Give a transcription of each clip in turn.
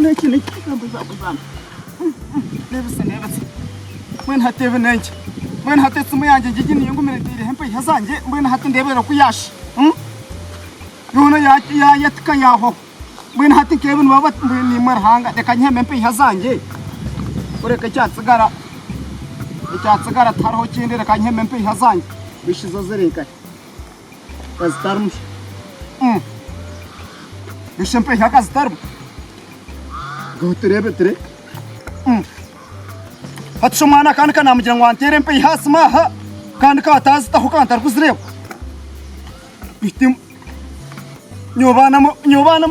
N'eki n'eki N'ebisa n'ebisa. Mbwenu hati ebi n'enki? Mbwenu hati esimu yangye ngigi niyo ngumire ntaireho empiiha zangye mbwenu hati ndeebere oku yaasha. Yoona yaayatika yaahwaho. Mbwenu hati nk'ebi nibaba bati mbwenu niimwe Ruhanga reka nyihemu empiiha zangye kureka ekyatsigara ekyatsigara tihariho kindi reka nyihemu empiiha zangye. Bishi zo ziri nkahi? Ka zitarimu shi? Bishi empiiha ka zitarimu? Ngaho tureebe ture. Hati shi omwana kandi ka naamugira ngu anteere empiiha aha simu aha kandi ka ataazitaho ka ntarikuzireeba? Beitu nyowe baana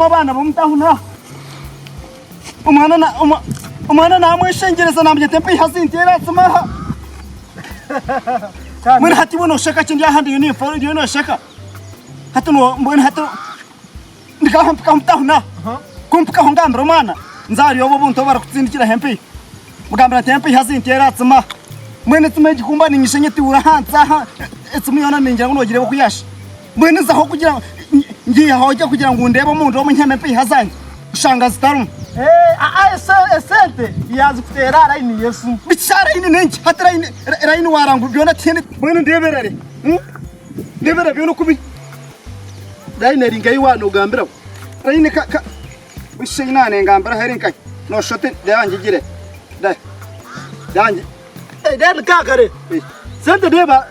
abaana b'omutauni aha, omwana naamweshengyereza naamugira nti empiiha zinteere aha simu aha. Mbwenu hati iwe noosheka ki ndi aha ndiyo ninfa oriyo noosheka? Hati mbwenu hati ndikaho mpika omutauni aha, ku mpikaho ngambira omwana nze ahari obu obuntu obu barikutsindikiraho empiiha, mugambira nti empiiha zinteere aha simu aha. Mbwenu esimu egi ku mba niinyishenya etuura ahansi aha, esimu yoona ningira ngu noogireeba oku yaashusha. Mbwenu nzaho kugira ngu ngiihaho gye kugira ngu ndeebe omuntu omwe nyihemu empiiha zangye nshanga zitarimu. Esente yaazikuteera aha layini y'esimu. Biki aha layini n'enki? Hati layini layini waara ngu byona tihaine. Mbwenu ndeeberere, ndeeberere byona oku biri. Layini eri nkahi waaba noogambiraho? Layini ka ka busha ei naanengambiraho eri nkahi? Nooshusha oti reeba ngigire, reeba ngi. Then kakare sente neba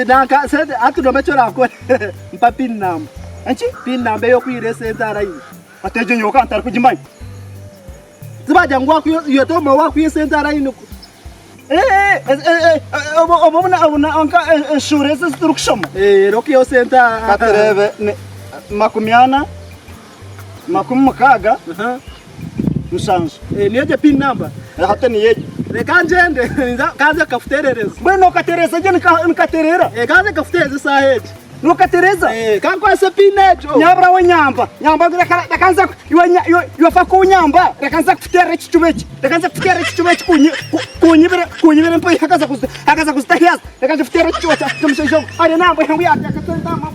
nanka sente hati noba eki orakore mpa pin number. Enki? Pin number ey'okwihira esente aha line. Hati egyo nyowe ka ntarikugimanya. Tibagira ngu wakwiha iwe tomanya wakwiha esente aha line. Obu nka eshuura ezi eziturikushoma. Okwihaho sente aha. Katureebe ni 40. 60. Niyo egyo pin number? Hati niyo egyo. Reka ngyende kanze nkakuterereza. Mbwenu nokatereza gye nikaterera? Kanze nkakuterereza esaaha egi. Nokatereza? Kankwase pin egyo. Nyabura we nyamba. Nyamba reka nze iwe fa kunyamba reka nze kukuterera ekicuba eki. Reka nze kukuterera ekicuba eki kunyibira kunyibira empiiha akaza kuzitahiaza. Reka nze kukuterera ekicuba ky'omushaija ogu. Ariyo nambwira ngu yateeka esente aha.